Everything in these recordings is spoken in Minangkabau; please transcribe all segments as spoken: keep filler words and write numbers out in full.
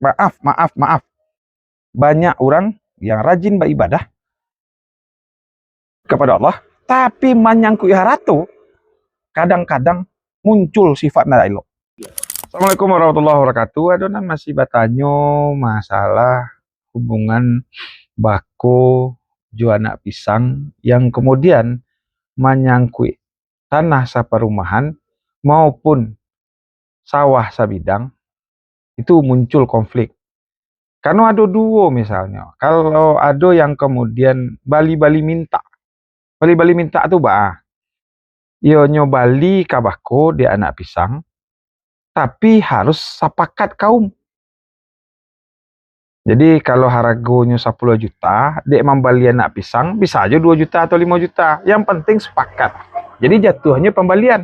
maaf, maaf, maaf. Banyak urang yang rajin baibadah kepada Allah, tapi manyangkuik harato, kadang-kadang muncul sifat nan elok. Assalamualaikum warahmatullahi wabarakatuh. Ado nan masih batanyo masalah hubungan bako jo anak pisang yang kemudian manyangkuik tanah saparumahan maupun sawah sabidang, itu muncul konflik. Karano ado duo misalnyo, kalau ado yang kemudian bali-bali mintak. Bali-bali mintak tu baa? Iyo nyo bali ka bako dek anak pisang, tapi harus sapakat kaum. Jadi kalau haragonyo sapuluah juta, dek mambali anak pisang, bisa jo duo juta atau limo juta. Yang penting sepakat. Jadi jatuahnyo pambalian.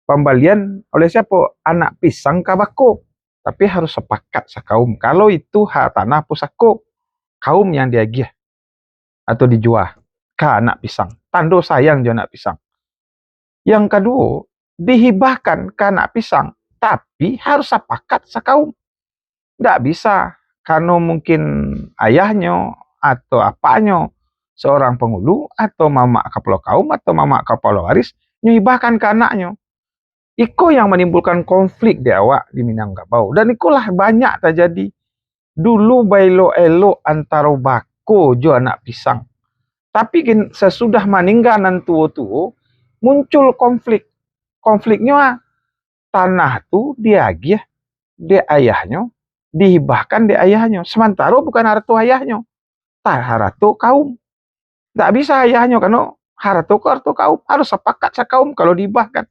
Pambalian oleh siapo? Anak pisang ka bako. Tapi harus sapakat sakaum. Kalau itu hak tanah pusako, kaum yang diagiah atau dijua ka anak pisang. Tando sayang jo anak pisang. Yang kaduo, dihibahkan ka anak pisang, tapi harus sapakat sakaum. Ndak bisa, karano mungkin ayahnyo atau apaknyo seorang pangulu atau mamak kapalo kaum atau mamak kapalo waris, nyo hibahkan ka anaknyo. Iko yang manimbulkan konflik di awak di Minangkabau. Dan ikolah banyak tajadi. Dulu baelok-elok antaro bako jo anak pisang. Tapi gin, sasudah maningga nan tuo-tuo, muncul konflik. Konfliknyo, ah, tanah tu diagiah dek ayahnyo, dihibahkan dek ayahnyo. Samantaro bukan harato ayahnyo, ta-, harato kaum. Ndak bisa ayahnyo, karano harato ko harato kaum, harus sapakat sakaum kalau dihibahkan.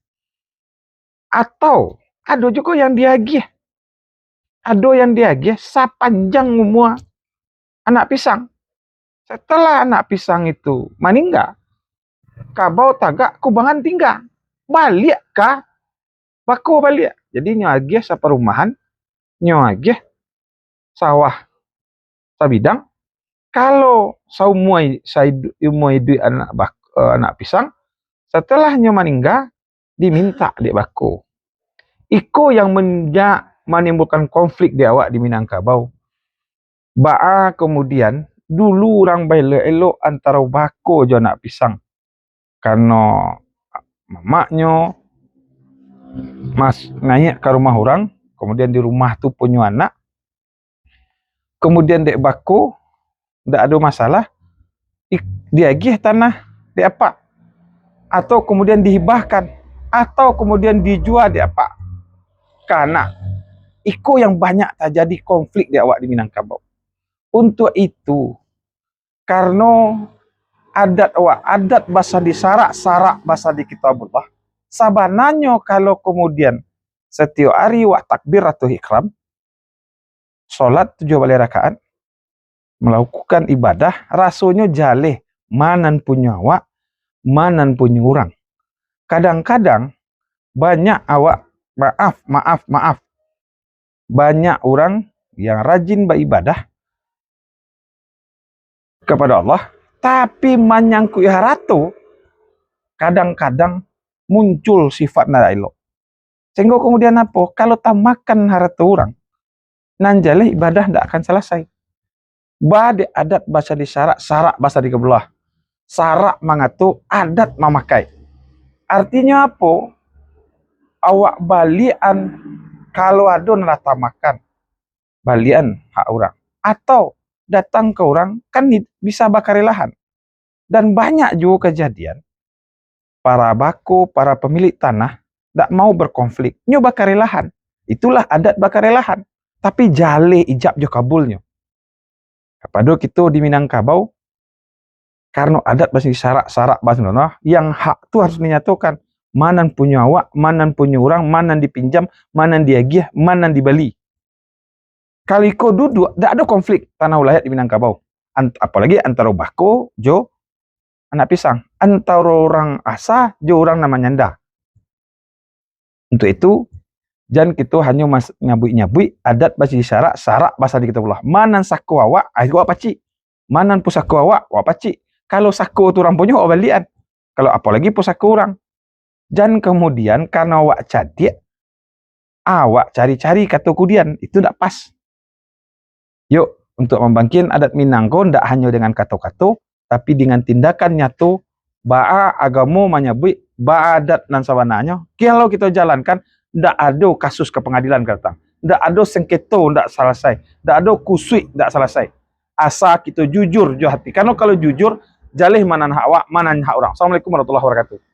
Atau ado jugo yang diagiah. Ado yang diagiah sapanjang umua anak pisang. Setelah anak pisang itu maningga, kabau tagak, kubangan tingga. Baliak ka bako baliak. Jadi nyo agiah saparumahan, nyo agiah sawah sabidang. Kalau saumua i-, saidu-, umua iduik anak bak-, eh, anak pisang, setelah nyo maningga, dimintak dek bako. Iko yang menja-, manimbulkan konflik di awak di Minangkabau. Baa kemudian dulu urang baelok-elok antaro bako jo anak pisang? Karano mamaknyo mas-, naiak ka rumah urang, kemudian di rumah tu punyo anak, kemudian dek bako, ndak ado masalah, ik-, diagiah tanah dek apak, atau kemudian dihibahkan, atau kemudian dijua dek apak ka anak. Iko yang banyak tajadi konflik di awak di Minangkabau. Untuak itu, karano adat awak, adat basa di sarak, sarak basa di Kitabullah, sabananyo kalau kemudian satiok ari awak takbir atau ihram, solat tujuah baleh rakaat, malakukan ibadah, rasonyo jaleh, ma nan punyo awak, ma nan punyo urang. Kadang-kadang, banyak awak, maaf, maaf, maaf, banyak urang yang rajin baibadah kepada Allah, tapi manyangkuik harato, kadang-kadang muncul sifat nan elok. Sehinggo kemudian apo? Kalau tamakan harato urang, nan jaleh ibadah ndak akan salasai. Ba dek adat basa di sarak, sarak basa di Kitabullah. Sarak mangato, adat mamakai. Artinyo apo? Awak baliakan kalau ado nan lah tamakan, baliakan hak urang. Atau datang ka urang, kan di-, bisa bakarelahan. Dan banyak juo kajadian, para bako, para pamilik tanah, dak mau berkonflik. Nyo bakarelahan. Itulah adat bakarelahan. Tapi jaleh ijab jo kabulnyo. Kapado kito di Minangkabau, karano adat basa di sarak, sarak basa di tanah, yang hak tu harus dinyatokan. Ma nan punyo awak, ma nan punyo urang, ma nan dipinjam, ma nan diagiah, ma nan dibali. Kalau iko duduak, dak ado konflik tanah ulayat di Minangkabau. Ant-, apolagi antaro bako jo anak pisang, antaro urang asa jo urang nan manyanda. Untuk itu, jan kito hanyo mas-, nyabuik-nyabuik adat basa di sarak, sarak basa di Kitabullah. Ma nan sako awak, awak pacik. Ma nan pusako awak, awak pacik. Kalau sako tu urang punyo, awak baliakan. Kalau apolagi pusako urang. Jan kemudian karano awak cadiak, Awak cari-cari kato kudian, itu ndak pas. Yuk, untuk mambangkikan adat Minang ko ndak hanyo dengan kato-kato, tapi dengan tindakan nyato, baa agamo manyabuik, baa adat nan sabananyo. Kalau kito jalankan, ndak ado kasus ka pangadilan ka datang. Ndak ado sengketo ndak salasai, ndak ado kusuik ndak salasai. Asa kito jujur jo hati. Karano kalau jujur, jaleh ma nan hak awak, ma nan hak urang. Assalamualaikum warahmatullahi wabarakatuh.